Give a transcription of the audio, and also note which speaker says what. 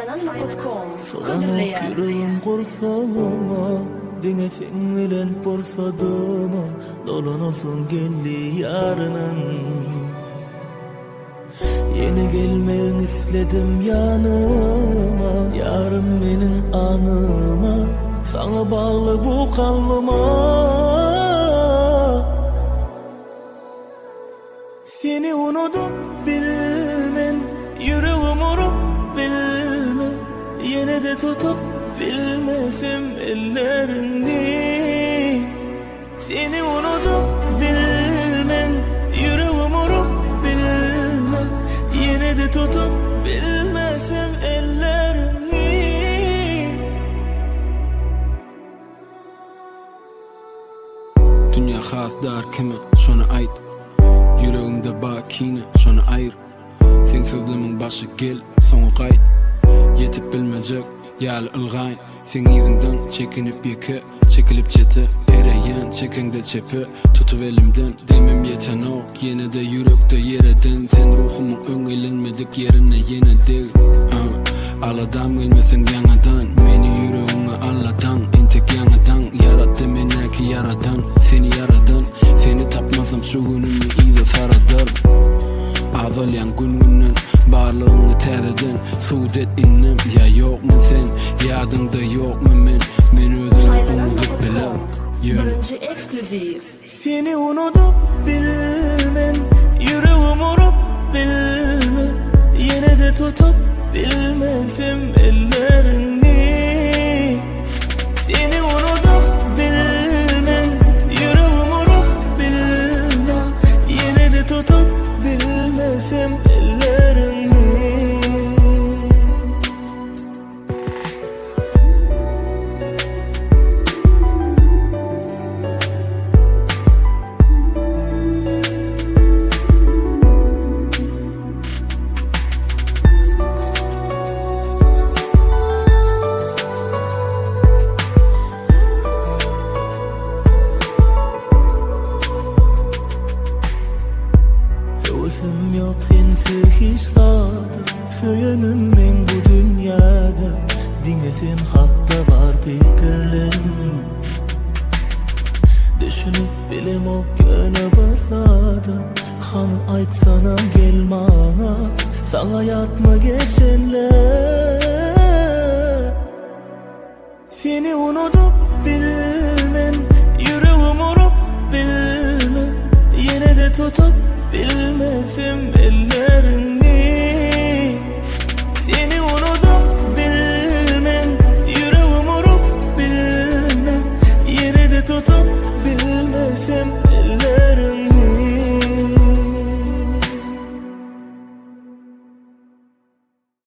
Speaker 1: Aýlanan.com
Speaker 2: Syganok
Speaker 1: hödürleýär.
Speaker 2: ýüregim gursagyma Diňe seň bilen pursadyma Dolanasym geldi ýarynyň Ýene gelmegiň isledim ýanyma Ýarym meniň aňyma Saňa bagly bu kalbyma Seni unudyp bilmen Ýüregim urup bilmen Ýene-de tutup bilmesem elleriňi Seni unudyp bilmen Ýüregim urup bilmen Ýene-de tutup bilmesem elleriňi.
Speaker 3: Dünýä has dar kime şony aýt Ýüregimde bar kine şony aýyr Seň sözlemiň başy gel soňy gaýt Ýetip bilmejek ýaly ylgaýyn Seň yzyňdan çekinip ýeke çekilip çete Ereýän çekeňde çepe tutup elimden Demim ýetenok ýene-de ýürekde ýer eden Sen ruhumyň öň elenmedik ýerine ýene deg Aladam gelmeseň ýaňadan Meni ýüregiňe alladaň Entek ýaňydaň Ýaratdy mendäki ýaradan Seni ýaradan Seni tapmasam şu günümi yza saradar Azalýaň gün-günden Barlygyňy täzeden Subut et indem Ýa ýokmy sen Ýadyňda ýokmy men Men özümi unudyp bilerin
Speaker 1: Aýlanan.com
Speaker 3: Ýöne.
Speaker 1: Birinji eksklýuziw.
Speaker 2: Seni unudyp bilmen Ýüregim urup bilmen Ýene-de tutup bilmesem elleriňi Seni unudyp bilmen Ýüregim urup bilmen Ýene-de tutup bilmesem elleriňi. Höwesim ýok sensiz hiç zada Söýenim meň bu dünýäde Diňe sen hakda bar pikirlerim Düşünip bilemok ýöne bir zada Hany aýtsana gel maňa Saňa ýatma geçenler Seni unudyp bilmen Ýüregim urup bilmen Ýene-de tutup bilmesem ellerini.